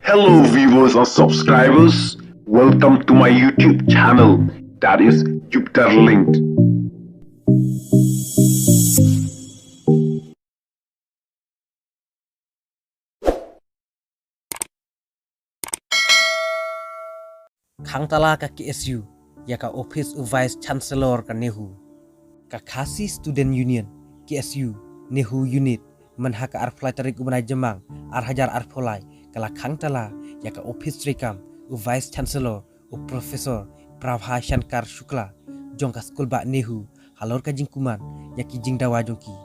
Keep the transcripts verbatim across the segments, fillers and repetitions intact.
Hello, viewers and subscribers. Welcome to my YouTube channel, that is Jupiter Linked. Khang tala ka K S U ïa ka ophis u Vice Chancellor ka NEHU. Ka Khasi Student Union, K S U, NEHU Unit, mynha ka arphew lai tarik u bnai Jymmang, ar hajar arphew lai, ka la khang tala ïa ka ophis treikam u Vice Chancellor, u Professor Prabha Shankar Shukla, jong ka skulbah NEHU, halor ka jingkuman ïa ki jingdawa jong ki.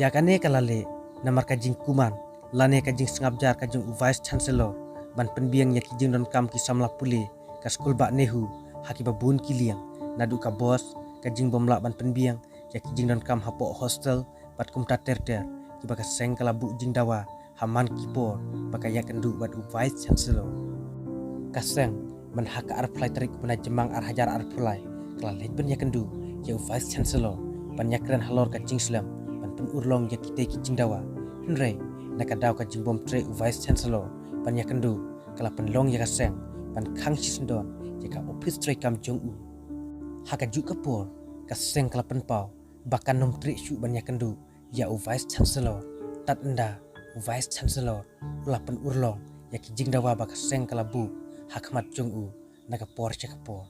Ïa kane ka la leh namar ka jingkuman lane ka jingsngap jar ka jong u Vice Chancellor ban pynbiang ïa ki jingdonkam ki samla pule ka skulbah NEHU ha kiba bun ki liang, naduh ka bos, ka jingbym lah ban pynbiang ïa ki jingdonkam hapoh hostel bad kumta ter ter, kiba ka seng ka la buh jingdawa ha man ki por ba ka ïakynduh bad u Vice Chancellor. Ka seng mynha ka arphew lai tarik u bnai Jymmang ar hajar arphew lai ka la leit ban ïakynduh ïa u Vice Chancellor ban ïakren halor ka jingslem ban pynurlong ïa kitei ki jingdawa. Hynrei na ka daw ka jingbym treh u Vice Chancellor ban ïakynduh, ka la pynlong ïa ka seng ban khang shisyndon ïa ka ophis treikam jong u. Ha kajuh ka por ka seng ka la pynpaw ba kan ym treh shuh ban ïakynduh ïa u Vice Chancellor, tad ynda u Vice Chancellor u la pynurlong ïa ki jingdawa ba ka seng ka la buh ha khmat jong u na ka por sha ka por.